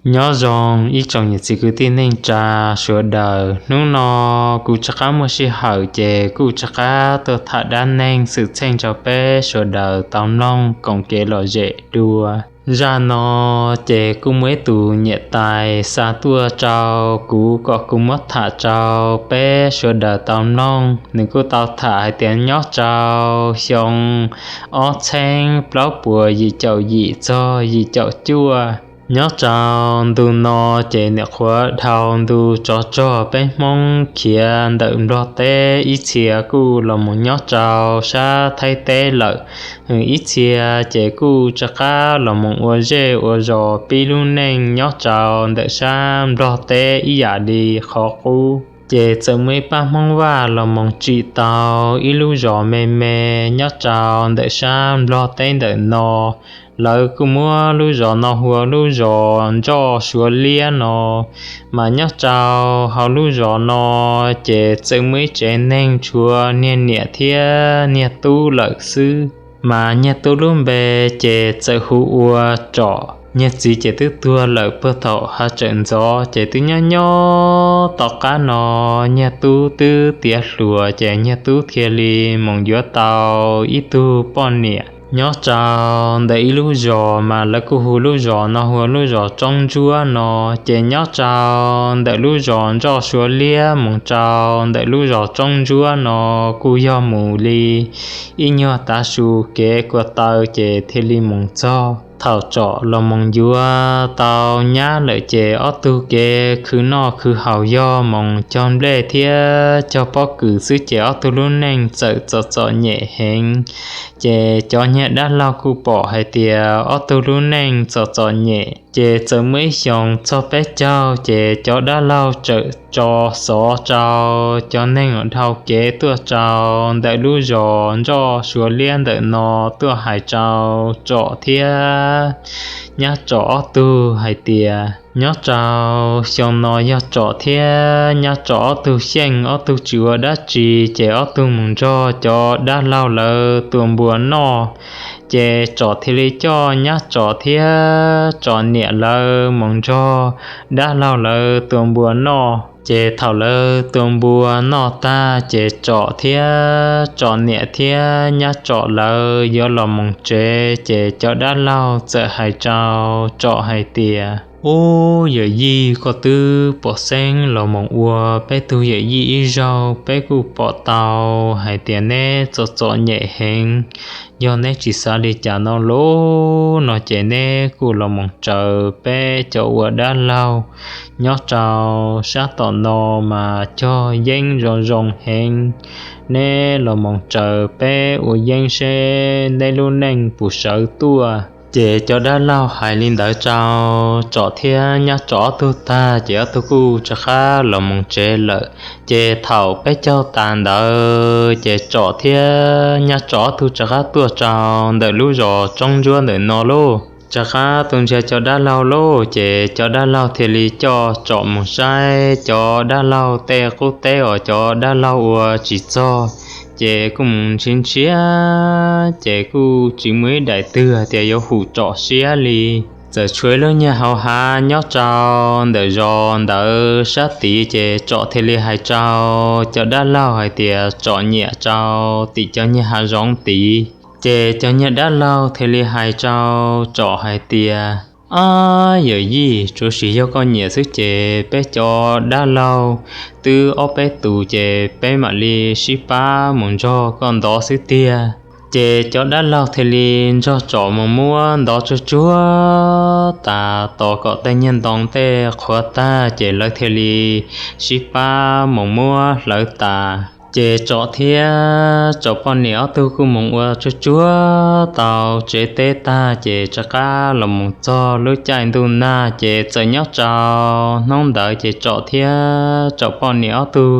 Nyob zoo ib tsoom niam txiv kwv tij neej tsa sawv daws, hnub no kuv rov qab muaj sij hawm ces kuj rov qab tuaj tham dab neeg xwm txheej rau peb sawv daws tau mloog koom kev lom zem dua. Zaj no ces kuj muaj ib tus niam tais xa tuaj rau kuv kom kuv muab tham rau peb sawv daws tau mloog. Nws kuj tau tham hais tias nyob rau xyoo ob txheeb plaub puas yim caum yim txog yim caum cuaj, nyob rau ntu no ces nyuam qhuav dhau ntu tsov rog peb Hmoob khiav ntawm Nplog teb, ib txhia kuj los mus nyob rau sab Thaib teb lawm, ib txhia ces kuj rov qab los mus ua zej ua zos pib lub neej nyob rau ntawm sab Nplog teb ib yam li qhov qub. Ces txawm muaj ib pab Hmoob Vaj los mus tsim tau ib lub zos me me nyob rau ntawm sab Nplog teb ntawm no. Lawv kuj muab lub zos no hu ua lub zos Ntsoj Suav Liab no. Mas nyob rau hauv lub zos no ces txawm muaj ib tsev neeg tshuav niag niam thiab niag tub lawm xwb. Mas niag tub lub npe ces txawm hu ua Tsom. Niag txiv ces twb tuag lawm puag thaum hav tsawm ntxov, ces twb nyob nyob tom qab no niag tub twb tiav hluas, ces niag tub thiaj li mus yuav tau ib tug poj niam nyob rau ntawm ib lub zos mas lawv kuj hu lub zos no hu ua lub zos Tsoob Ntsuab no. Ces nyob rau ntawm lub zos Ntsoj Suav Liab mus rau ntawm lub zos Tsoob Ntsuab no kuj yog mus li ib nyuag tav su kev kua taw ces thiaj li mus txog. Thaum Tsom los mus yuav tau nyab lawm ces ob tug kev khwv noj khwv haus yog mus cog nplej thiab cog pob kws xwb ces ob tug lub neej txawm txom txom nyem heev. Ces cov niag dab laug kuj pom hais tias ob tug lub neej txom txom nyem, ces txawm muaj ib xyoos txog peb caug ces cov dab laug txawm tso xov rau cov neeg uas dhau kev tuaj rau ntawm lub zos Ntsoj Suav Liab ntawm no tuaj hais rau Tsom thiab nyab Tsom ob tug hais tias nyob rau xyoo no yog Tsom thiab nyab Tsom ob tug xyeej, ob tug tsis ua dab tsi ces ob tug mus nrog cov dab laug lawv tua npua noj. Ces Tsom thiaj li coj nyab Tsom thiab Tsom niam lawv mus nrog dab laug lawv tua npua noj. Ces thaum lawv tua npua noj tag ces Tsom thiab Tsom niam thiab nyab Tsom lawv yuav los mus tsev ces cov dab laug txawm hais rau Tsom hais tias, Ub, yawm yij, koj twb pom xeeb los mus ua peb tug yawm yij ib zaug, peb kuj pom tau hais tias neb txom txom nyem heev. Yog neb tsis xav li cas no lauj no ces neb kuj los mus raws peb cov ua dab laug nyob rau sab tom no mas cog yeeb zoo zoo heev. Neb los mus raws peb ua yeeb seb neb lub neej puas sawv tuaj. Ces cov dab laug hais li ntawd rau Tsom thiab nyab Tsom ob tug tag ces ob tug kuj rov qab los mus tsev lawm. Ces thaum peb caug tas ntawd ces Tsom thiab nyab Tsom ob tug rov qab tuaj rau ntawm lub zos Tsoob Ntsuab ntawm no lauj. Rov qab tuaj nrhiav cov dab laug lauj, ces cov dab laug thiaj li coj Tsom mus saib cov dab laug tej qub teb uas cov dab laug ua tsis txog, ces kuj mus nrhiav nrhiav ces kuj tsis muaj ib daim twg hais tias yuav hum Tsom siab li. Txawm tshuav ib lub nyuag hauv hav nyob rau ntawm zos ntawd sab tid, ces Tsom thiaj li hais rau cov dab laug hais tias Tsom nyiam rau tim cov nyuag hav zoov tid. Ces cov nyuag dab laug thiaj li hais rau Tsom hais tias, Ab, yawm yij, tsuav sim yog koj nyiam xwb ces peb cov dab laug twb ob peb tus ces peb mam li sib pab mus nrog koj ntov xwb tiag. Ces cov dab laug thiaj li nrog Tsom mus muab ntov tsuag tsuag tas, tos kom tej nyuag ntoo tej qhuav tag ces lawv thiaj li sib pab mus muab hlawv tas. Ces Tsom thiab Tsom poj niam ob tug kuj mus ua tsuag tsuag tau tsev teb tag ces rov qab los mus txog lub caij ntuj nag ces txawm nyob rau hnub ntawd ces Tsom thiab Tsom poj niam ob tug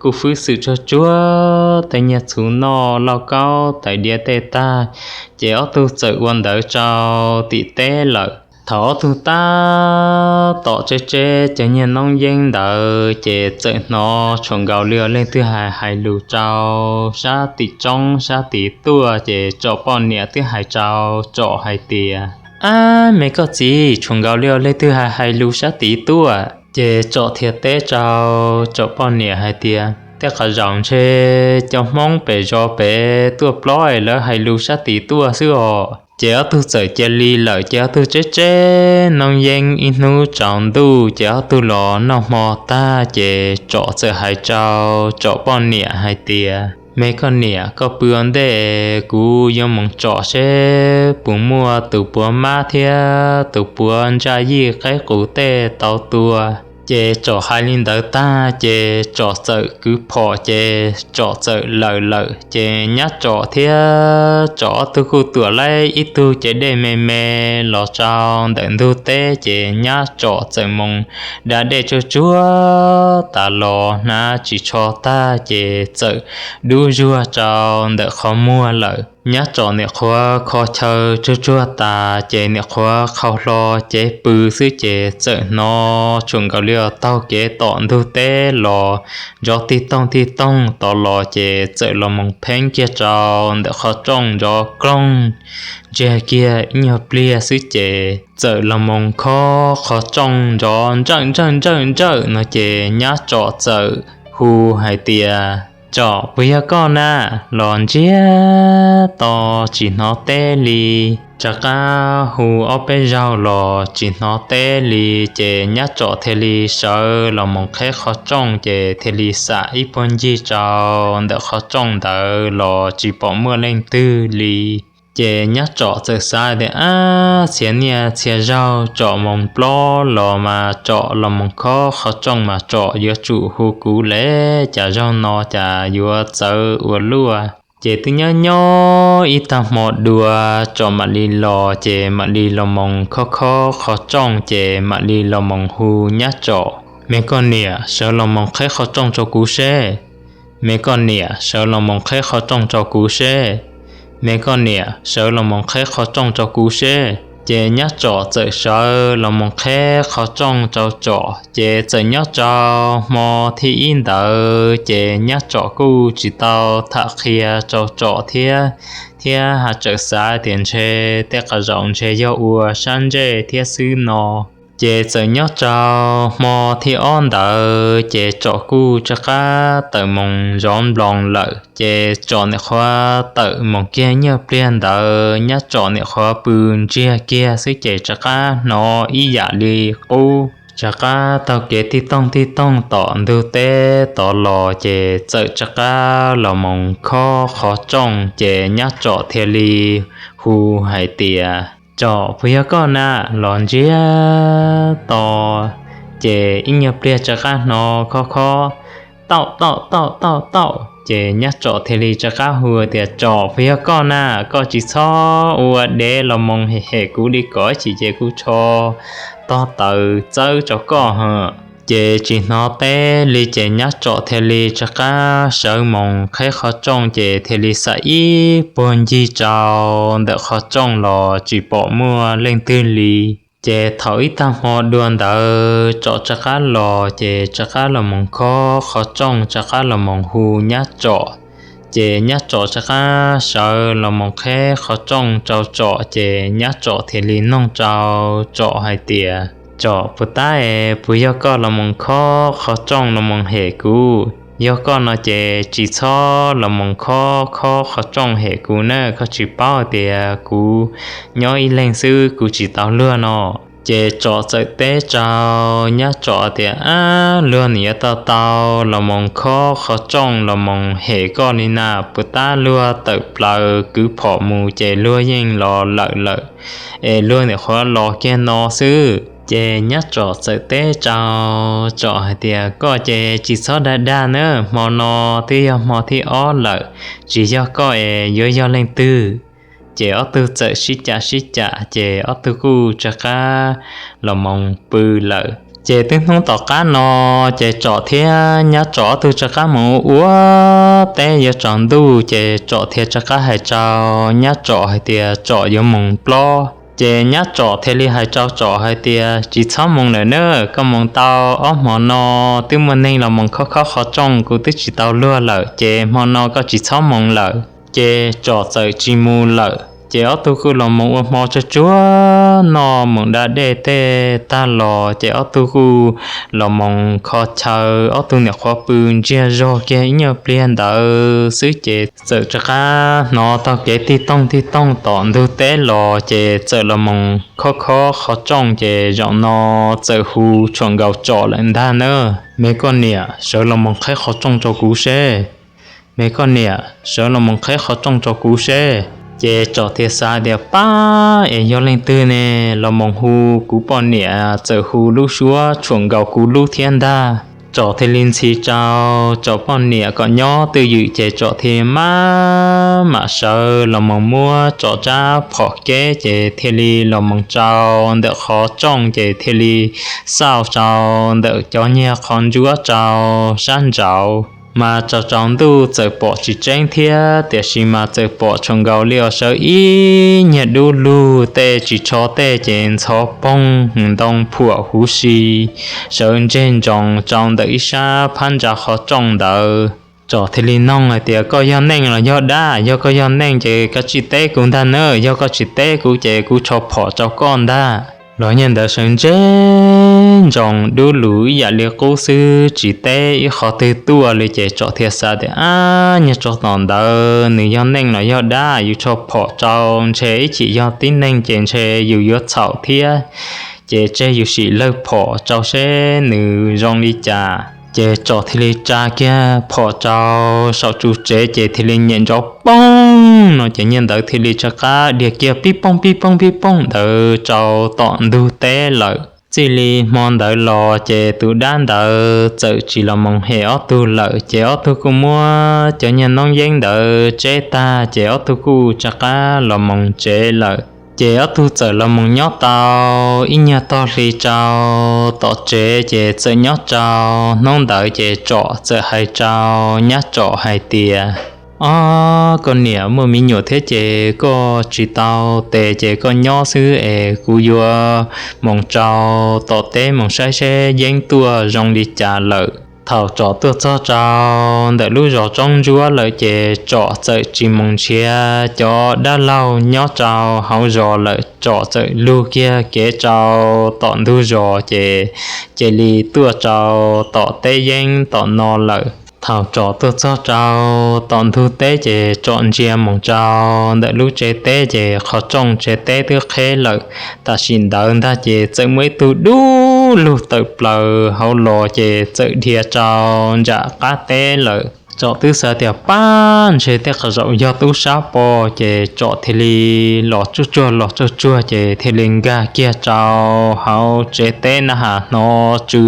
kuj fwb xwm tsuag tsuag tej nyuag txhuv noj lauj kaub tais diav tej tag, ces ob tug txawm ua ntawv rau tim teb lawm. Thaum ob tug tab tom tseb tseb cov nyuag noob yeeb ntawd ces txawm hnov tshuam nkaus li leej twg hais hais lus rau sab tim roob sab tid tuaj, ces Tsom poj niam twb hais rau Tsom hais tias, Ab, me koj txiv, tshuav nkaus li leej twg hais hais lus sab tid tuaj. Ces Tsom thiaj teb rau Tsom poj niam hais tias, Tej qhov zaum ntshe cov Hmoob pem zos pem tuaj plob es lawv hais lus sab tid tuaj xwb os. Ces ob tug txawm cia li lawm, ces ob tug tseb tseb noob yeeb ib hnub tsaus ntuj, ces ob tug los noj hmo tag, ces Tsom txawm hais rau Tsom poj niam hais tias, Me koj niam, koj pw ua ntej, kuv yuav mus tsom seb puas muaj tus puav mab thiab tus puav ntsaj yij qaib qus tej tau tua. Ces Tsom hais li ntawd tag, ces Tsom txawm kwv phom, ces Tsom txawm lawm lawm, ces nyab Tsom thiab Tsom ob tug kuj tuam laib ib tug cev dej me me los rau ntawm ntug teb, ces nyab Tsom txawm mus da dej tsuag tsuag tas los hnav ris tsho tag, ces txawm dub zuag rau ntawm qhov muag lawm. Nyab Tsom niam qhuav kho chaw tsuag tsuag tas, ces niam qhuav qhau hlo cev pw xwb, ces txawm hnov tshuam nkaus li taug kev tom ntug teb los nrov tig toog tig toog tod los, ces txawm los mus pheeb kiag rau ntawm qhov rooj nrov kloog ntsiag kiag ib nyuag pliag xwb, ces txawm los mus khob qhov rooj nrov ntsawj ntsawj ntsawj ntsawj no, ces nyab Tsom txawm hu hais tias, Tsom, puas yog koj na? Los ntsiag to tsis hnov teb li. Rov qab hu ob peb zaug los tsis hnov teb li, ces nyab Tsom thiaj li sawv los mus qheb qhov rooj, ces thiaj li xam ib puag ncig rau ntawm qhov rooj ntawd los tsis pom muaj leej twg li. Ces nyab Tsom txawm xav tias, Ab, txhia niaj txhia zaug Tsom mus plob los mas Tsom los mus khob qhov rooj mas Tsom yuav tsum hu kuv lawm, cas zaug no cas yuav txawv ua luaj. Ces twb nyob nyob ib tag hmo dua, Tsom mam li los, ces mam li los mus khob khob qhov rooj, ces mam li los mus hu nyab Tsom, Me koj niam, sawv los mus qheb qhov rooj rau kuv seb. Me koj niam, sawv los mus qheb qhov rooj rau kuv seb. Me koj niam, sawv los mus qheb qhov rooj rau kuv seb. Ces nyab Tsom txawm sawv los mus qheb qhov rooj rau Tsom, ces txawm nyob rau hmo thib ib ntawd, ces nyab Tsom kuj tsis tau tham qhia rau Tsom thiab, thiab ha txawm xav tias ntshe tej qhov zaum ntshe yog ua sab ntsej thiab xwb no. Ces txawm nyob rau hmo thib ob ntawd, ces Tsom kuj rov qab tawm mus zov nploos lawm, ces Tsom niam qhuav tawm mus kiag nyuag pliag ntawd, nyab Tsom niam qhuav pw ntsiag kiag xwb, ces rov qab hnov ib yam li qub rov qab taug kev tig toog tig toog tom ntug teb tod los, ces txawm rov qab los mus khob qhov rooj, ces nyab Tsom thiaj li hu hais tias, Tsom, puas yog koj na? Los ntsiag to, ces ib nyuag pliag rov qab hnov khob khob, Tauj, tauj, tauj, tauj, tauj. Ces nyab Tsom thiaj li rov qab hu tias, Tsom, puas yog koj na? Koj tsis txhob ua dev los mus hem hem kuv li, kom ib chim ces kuv tsho tog taws txawb rau koj hos. Ces tsis hnov teb li, ces nyab Tsom thiaj li rov qab sawv mus qheb qhov rooj, ces thiaj li xam ib puag ncig rau ntawm qhov rooj los tsis pom muaj leej twg li. Ces thaum ib tag hmo dua ntawd Tsom rov qab los, ces rov qab los mus khob qhov rooj, rov qab los mus hu nyab Tsom. Ces nyab Tsom rov qab sawv los mus qheb qhov rooj rau Tsom, ces nyab Tsom thiaj li noog rau Tsom hais tias, Tsom, puas tab es puas yog koj los mus khob qhov rooj los mus hem kuv? Yog koj no ces tsis txhob los mus khob khob qhov rooj hem kuv na, koj tsis paub tias kuv nyob ib leeg xwb kuv tsis tau luag no. Ces Tsom txawm teb rau nyab Tsom tias, Ab, luag nws yuav tau tau los mus khob qhov rooj los mus hem koj li na, puas tab luag tawm plaws kwv phom mus ces luag yeej los lawm lawm, es luag nim qhuav los kiag no xwb. Ces nyab Tsom txawm teb rau Tsom hais tias, Koj ces tsis txhob dag dag na, hmo no twb yog hmo thib ob lawm, tsis yog koj es yuav yog leej twg? Ces ob tug txawm sib cav sib cav, ces ob tug kuj rov qab los mus pw lawm. Ces twb hnub tom qab no, ces Tsom thiab nyab Tsom ob tug rov qab mus ua teb yuav tsaus ntuj, ces Tsom thiaj rov qab hais rau nyab Tsom hais tias Tsom yuav mus plob. Ces nyab Tsom thiaj li hais rau Tsom hais tias, Tsis txhob mus lawm na, koj mus tau ob hmo no twb muaj neeg los mus khob khob qhov rooj, kuv twb tsis tau luag lawm, ces hmo no koj tsis txhob mus lawm. Ces Tsom txawm tsis mus lawm. Ces ob tug kuj los moog ua hmo tsuag tsuag noj moog da dej tej tag los ces ob tug kuj los moog kho chaw, ob tug nyuam qhuav pw ntsiag zog kiag ib nyuag pliag ntawd xwb ces txawm rov qab hnov taug kev tig toog tig toog tom ntug teb los ces txawm los moog khob khob qhov rooj ces zaum no txawm hu tshuam nkaus Tsom lawm ntag na. Me koj niam, sawv los moog qheb qhov rooj rau kuv seb. Me koj niam, sawv los moog qheb qhov rooj rau kuv seb. Ces Tsom thiaj xav tias pab es yog leej twg ne los moog hu kuv poj niam, txawm hu lub suab tshuam nkaus kuv lub thiab ntag. Tsom thiaj li ntxhi rau Tsom poj niam kom nyob twj ywm ces Tsom thiaj maj mam sawv los moog muab Tsom rab phom keb ces thiaj li los moog rau ntawm qhov rooj ces thiaj li xauj rau ntawm cov nyuag qhov ntsuab rau sab nraud. Mas rau tsaus ntuj txawm pom tsis tseeb thiab tiam sis mas txawm pom tshuam nkaus li uas sawv ib nyuag dub lug tej tsis tsho tej ces ntxhov poog ntoo phuam huv si sawv ntseg ntsoov rau ntawm ib sab phab ntsa qhov rooj ntawd. Tsom thiaj li noog hais tias koj yog neeg los yog dab? Yog koj yog neeg ces kav tsij teb kuv ntag na, yog koj tsis teb kuv ces kuv tsho phom rau koj ntag. Los nyuag ntawd sawv ntseg ntsoov dub lug ib yam li qub xwb tsis teb ib qho twg tuaj li ces Tsom thiaj xav tias ab, nyuag tsov tom ntawd nws yog neeg los yog dab, yus tsho phom rau ntshe ib chim yog tib neeg ces ntshe yus yuav txhaum thiab. Ces tseg yus sim lawg phom rau seb nws zoo li cas. Ces Tsom thiaj li tsa kiag phom rau saum tsu tsev ces thiaj li nyem ntsov poog no ces nyuag ntawd thiaj li rov qab dhia kiag pib poog pib poog pib poog ntawd rau tom ntug teb lawm. Txij li hmo ntawd los ces tus dab ntawd txawm tsis los moog hem ob tug lawm ces ob tug kuj muab cov nyuag noob yeeb ntawd tseb tag ces ob tug kuj rov qab los moog tsev lawm. Ces ob tug txawm los moog nyob tau ib nyuag tog hli rau tom tsev ces txawm nyob rau hnub ntawd ces Tsom txawm hais rau nyab Tsom hais tias, ob, koj niam, muaj me nyuam thiab ces koj tsis tau tes ces koj nyob xwb es kuv yuav moog rau tom teb moog saib seb yeeb tuaj zoo li cas lawm. Thaum Tsom tuaj txog rau ntawm lub zos Tsoob Ntsuab lawm ces Tsom txawm tsis moog nrhiav cov dab laug nyob rau hauv zos lawm, Tsom txawm lug kiag kev rau tom ntug zos ces cia li tuaj rau tom teb yeeb tom no lawm. Thaum Tsom tuaj txog rau tom ntug teb ces Tsom ntsia moog rau ntawm lub tsev teb ces qhov rooj tsev teb twb qheb lawm. Tam sim ntawd ntag ces txawm muaj ib tug dub lug tawm plaws hauv los ces txawm dhia rau nram qab teb lawm. Tsom twb xav tias pab ntshe tej qhov zaum yog tub sab pom ces Tsom thiaj li los tsuj tsuag los tsuj tsuag ces thiaj li nkag kiag rau hauv tsev teb na has hnov tsw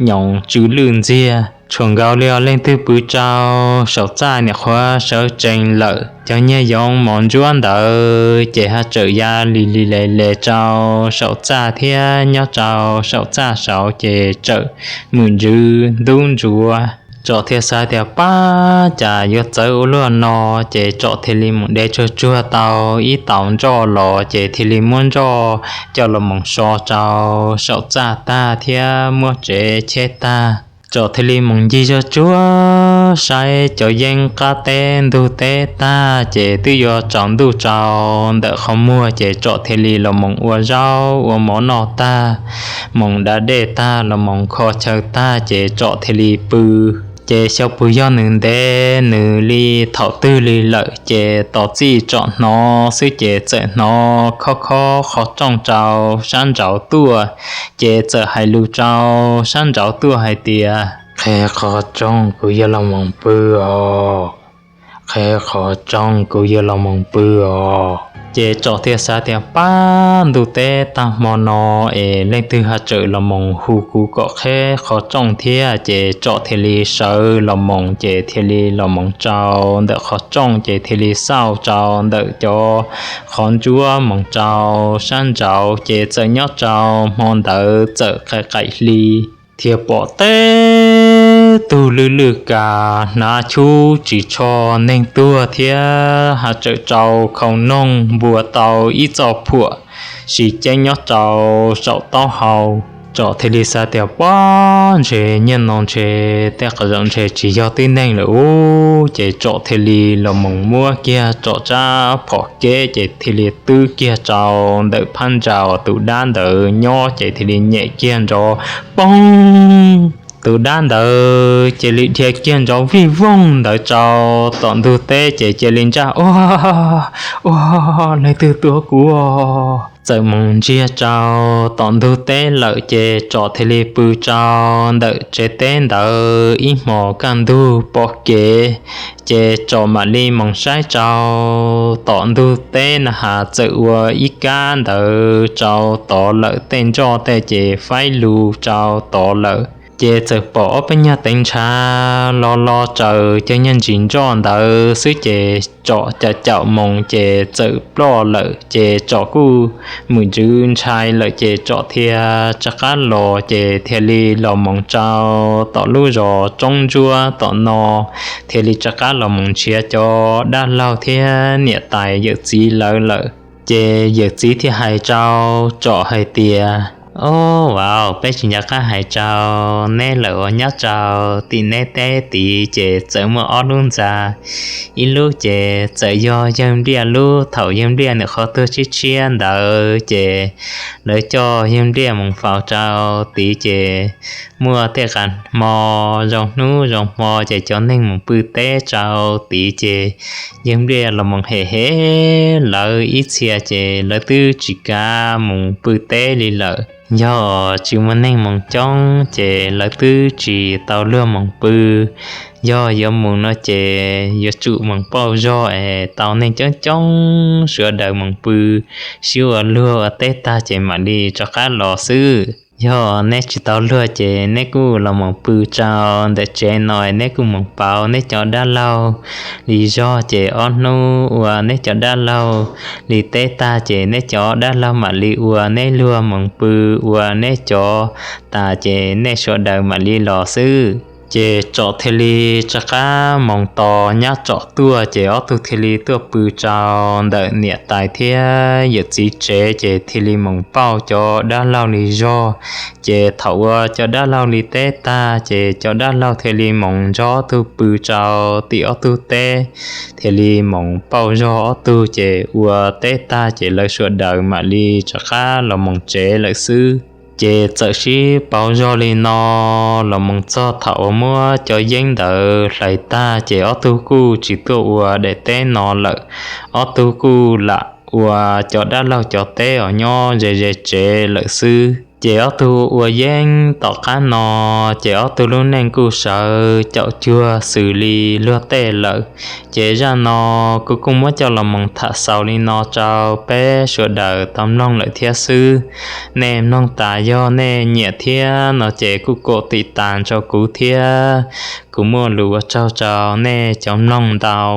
nyoos tsw lwj ntxiag. Tshuam nkaus li uas leej twg pw rau saum txaj nyuam qhuav sawv tsees lawm. Cov nyuag yoov mos ntsuab ntawd ces haj tsawm ya li li le le rau saum txaj thiab nyob rau saum txaj saud ces tsawm mwm ntsws ntub ntsuav. Tsom thiaj xav tias pab cas yuav txawv ua luaj no ces Tsom thiaj li mus de tsuag tsuag tau ib taus nroj los ces thiaj li muab nroj coj los mus so rau saum txaj tag thiab muab tsev cheb tag. Tsom thiaj li mus ncig zog tsuag saib cov yeeb qab teb ntug teb tag ces twb yuav tsaus ntuj rau ntawm qhov muag ces Tsom thiaj li los mus ua zaub ua mov noj tag, mus da dej tag los mus kho chaw tag ces Tsom thiaj li pw. Ces xyov puas yog nws ntev nws li thaum twg li lawm ces tos txij Tsom hnov xwb ces txawm hnov khob khob qhov rooj rau sab nraud tuaj, ces txawm hais lus rau sab nraud tuaj hais tias, qheb qhov rooj kuv yuav los mus pw os, qheb qhov rooj kuv yuav los mus pw os. Ces Tsom thiaj xav tias pab ntuj teb tag hmo no es leej twg haj tsawm los mus hu kuv kom qheb qhov rooj thiab ces Tsom thiaj li sawv los mus ces thiaj li los mus rau ntawm qhov rooj ces thiaj li xauj rau ntawm cov qhov ntsuab mus rau sab nraud ces txawm nyob rau hmo ntawd txawm qaim qaim hli thiaj pom teb tug lwj lwj kas hnav chub ris tsho neeg tuag thiab haj tsawm rau khau noog npua tau ib txoj phuam sib ceeb nyob rau saum taub hau. Tsom thiaj li xav tias, Pab, ntshe niaj no ntshe tej qhov zaum ntshe tsis yog tib neeg lawm ub. Ces Tsom thiaj li los mus muab kiag Tsom rab phom kev ces thiaj li twb kiag rau ntawm phab ntsa uas tus dab ntawd nyob ces thiaj li nyem kiag nrov poob. Tus dab ntawd cia li dhia kiag nrov vij voog ntawd rau tom ntug teb ces cia li ntsaj, Ua, ua, leej twg tua kuv? Txawm mus ntsiag rau tom ntug teb lawm ces Tsom thiaj li pw rau ntawm tsev teb ntawd ib hmos kaj ntug pom kev. Ces Tsom mam li mus saib rau tom ntug teb na has txawm ua ib kab ntawd rau tod lawm, tej nroj tej ces faib lug rau tod lawm. Ces txawm pom ob peb nyuag teev ntshav los los raws cov nyuag ntsis nroj ntawd xwb ces Tsom caum caum mus ces txawm ploj lawm. Ces Tsom kuj mus ntsws ntshai lawm ces Tsom thiaj rov qab los ces thiaj li los mus rau tom lub zos Roob Ntsuab tom no, thiaj li rov qab los mus nrhiav cov dab laug thiab niam tais yawm txiv lawv lawm. Ces yawm txiv thiaj hais rau Tsom hais tias, Au, peb tsis nco qab hais rau neb lawm uas nyob rau tim neb teb tid ces txawm muaj ob lub ntxa, ib lub ces txawm yog yawg Npliaj lub. Thaum yawg Npliaj nws qhov tuag tshiab tshiab ntawd ces lawv coj yawg Npliaj mus faus rau tid ces muaj tej qas hmo zoo hnub zoo hmo ces cov neeg mus pw teb rau tid ces yawg Npliaj los mus hem hem lawv ib txhia ces lawv twb tsis kam mus pw teb li lawm. Yog tsis muaj neeg mus coob ces lawv twb tsis tau luag mus pw. Yog yuav mus no ces yuav tsum mus pauj zog es tau neeg coob coob sawv daws mus pw, sib ua luag ua teb tag ces mam li rov qab los xwb. Yog neb tsis tau luag ces neb kuj los mus pw rau ntawm tsev no, neb kuj mus pauv neb cov dab laug li zog ces ob hnub uas neb cov dab laug li teb tag ces neb cov dab laug mam li ua neb luag mus pw ua neb cov tas ces nej sawv daws mam li los xwb. Ces Tsom thiaj li rov qab mus tos nyab Tsom tuaj ces ob tug thiaj li tuaj pw rau ntawm niam tais thiab yawm txiv tsev ces thiaj li mus pauj cov dab laug li zog. Ces thaum uas cov dab laug li teb tag ces cov dab laug thiaj li mus nrog ob tug pw rau tim ob tug teb, thiaj li mus pauj zog ob tug ces ua teb tag ces lawv sawv daws mam li rov qab los mus tsev lawm xwb. Ces txawm sib pauv zog li no los mus txog thaum uas muab cov yeeb ntawd hlais tag ces ob tug kuj tsis tuaj ua daim teb no lawm. Ob tug kuj lam ua cov dab laug cov teb uas nyob ze ze tsev lawm xwb. Ces ob tug ua yeeb tom qab no ces ob tug lub neej kuj sawv caum cuag xws li luag tej lawm. Ces zaj no kuv kuj muab coj los mus tham xaus li no rau peb sawv daws tau mloog lawm thiab xwb. Nej mloog tas yog nej nyiam thiab no ces kuj kom tim tas rau kuv thiab. Kuv muaj lus ua tsaug rau nej cov mloog ntau.